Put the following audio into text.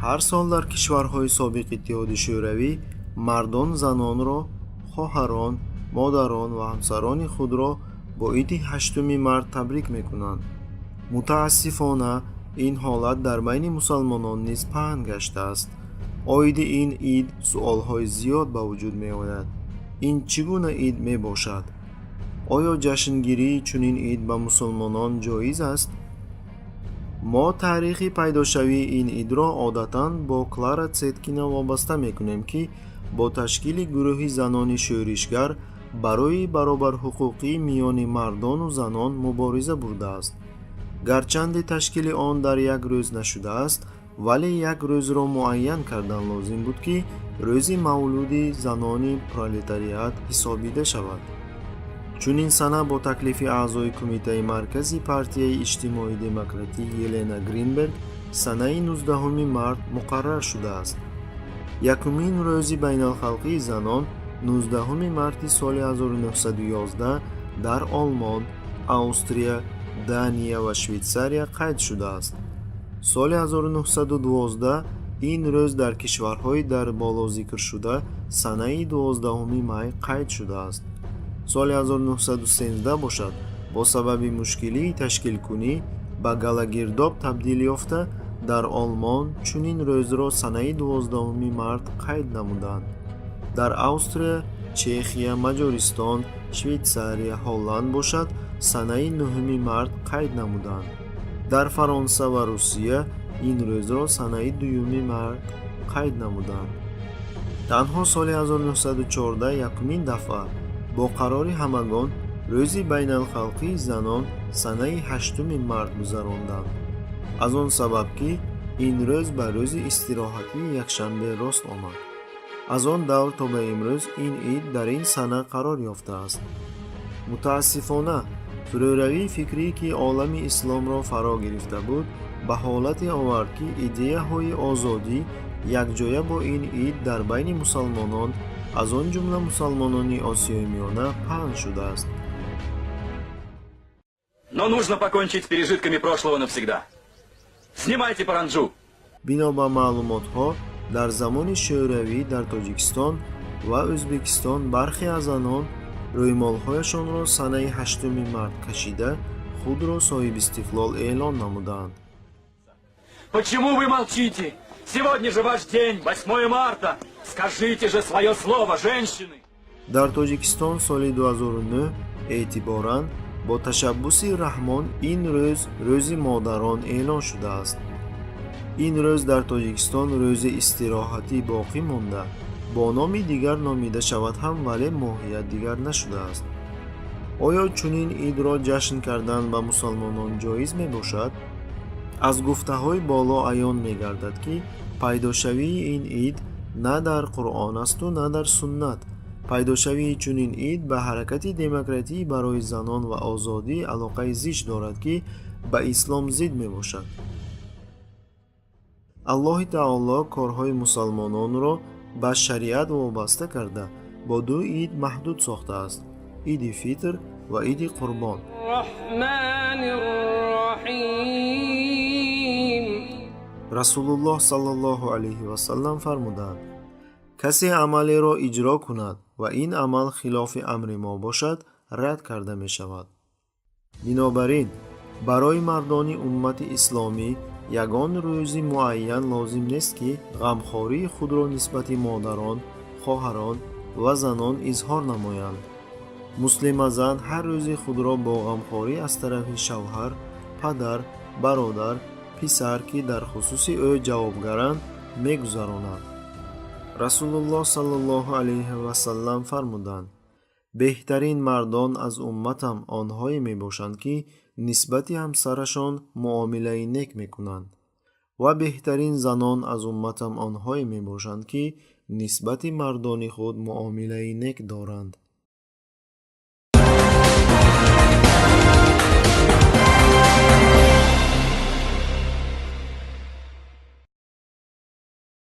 Ҳар сол дар кишварҳои собиқ Иттиҳоди Шӯравӣ мардон занонро, хоҳарон, модарон ва ҳамсарони худро бо иди 8-уми март табрик мекунанд. Мутаассифона, ин ҳолат дар байни мусалмонон низ паҳн гаштааст. Оиди ин ид суолҳои зиёд ба вуҷуд меояд. Ин чӣ гуна ид мебошад? Оё ҷашнгирии чунин ид ба мусулмонон ҷоиз аст? Мо таърихи пайдошавии ин идро одатан бо Клара Цеткина вобаста мекунем, ки бо ташкили гурӯҳи занони шӯришгар барои баробарҳуқуқӣ миёни мардону занон мубориза бурдааст. Гарчанде ташкили он дар як рӯз нашудааст, вале як рӯзро муайян кардан лозим буд, ки рӯзи мавлуди занони пролетариат ҳисобида шавад. Чунин сана бо таклифи аъзои Кумитаи Маркази Партияи Иҷтимоӣ Демократӣ Елена Гринберг санаи 19 март муқаррар шудааст. Якумин рӯзи байналхалқии занон 19 марти соли 1911 дар Олмон, Австрия, Дания ва Швейтсария қайд шудааст. Соли 1912 ин рӯз дар кишварҳои дар боло зикршуда санаи 12 май қайд шудааст. Соли 1913 бошад, бо сабаби мушкилии ташкилкунӣ ба галагирдоб табдил ёфта, дар Олмон чунин рӯзро санаи 12 март қайд намуданд. Дар Австрия, Чехия, Маҷористон, Швейтсария, Ҳолланд бошад, санаи 9 март қайд намуданд. Дар Фаронса ва Русия ин рӯзро санаи 2 март қайд намуданд. Танҳо соли 1914 якумин дафъа бо қарори ҳамагон рӯзи байналхалқии занон санаи 8 март гузаронданд, аз он сабаб ки ин рӯз ба рӯзи истироҳатии якшанбе рост омад. Аз он давр то ба имрӯз ин ид дар ин сана қарор ёфтааст. Мутаассифона, фурӯравии фикрӣ, ки олами исломро фаро гирифта буд, ба ҳолате овард, ки идеяҳои озодӣ якҷоя бо ин ид дар байни мусалмонон, аз он ҷумла мусалмонони Осиёи Миёна, паҳн шудааст. Но нужно покончить с пережитками прошлого навсегда. Снимайте паранджу! Бино ба маълумотҳо, дар замони Шӯравӣ дар Тоҷикистон ва Ӯзбекистон бархе аз занон рӯймолҳояшонро санаи 8 март кашида, худро соҳибистиқлол эълон намуданд. Почему вы молчите? Сегодня же ваш день, 8 марта! Скажите же свое слово, женщины! Дар Тоҷикистон соли 2009 эътиборан бо ташаббуси Раҳмон ин рӯз рӯзи модарон эълон шудааст. Ин рӯз дар Тоҷикистон рӯзи истироҳатӣ боқӣ монда, бо номи дигар номида шавад ҳам, вале моҳият дигар нашудааст. Оё чунин идро ҷашн кардан ба мусалмонон ҷоиз мебошад? Аз гуфтаҳои боло аён мегардад, ки пайдошавии ин ид на дар Қуръон асту на дар суннат. Пайдошавии чунин ид ба ҳаракати демократӣ барои занон ва озодӣ алоқаи зич дорад, ки ба ислом зид мебошад. Аллоҳи таоло корҳои мусалмононро ба шариат вобаста карда, бо ду ид маҳдуд сохтааст: иди Фитр ва иди Қурбон. الرحمن الرحيم. Расулуллоҳ саллаллоҳу алайҳи васаллам фармуданд: «Касе амалеро иҷро кунад ва ин амал хилофи амри мо бошад, рад карда мешавад». Бинобар ин, барои мардони уммати исломӣ ягон рӯзи муайян лозим нест, ки ғамхории худро нисбати модарон, хоҳарон ва занон изҳор намоянд. Муслима зан ҳар рӯзи худро бо ғамхорӣ аз тарафи шавҳар, падар, бародар, писар, ки дар хусуси ӯ ҷавобгаранд, мегузаронад. Расулуллоҳ саллаллоҳу алайҳи васаллам фармуданд: «Беҳтарин мардон аз умматам онҳое мебошанд, ки нисбати ҳамсарашон муомилаи нек мекунанд, ва беҳтарин занон аз умматам онҳое мебошанд, ки нисбати мардони худ муомилаи нек доранд».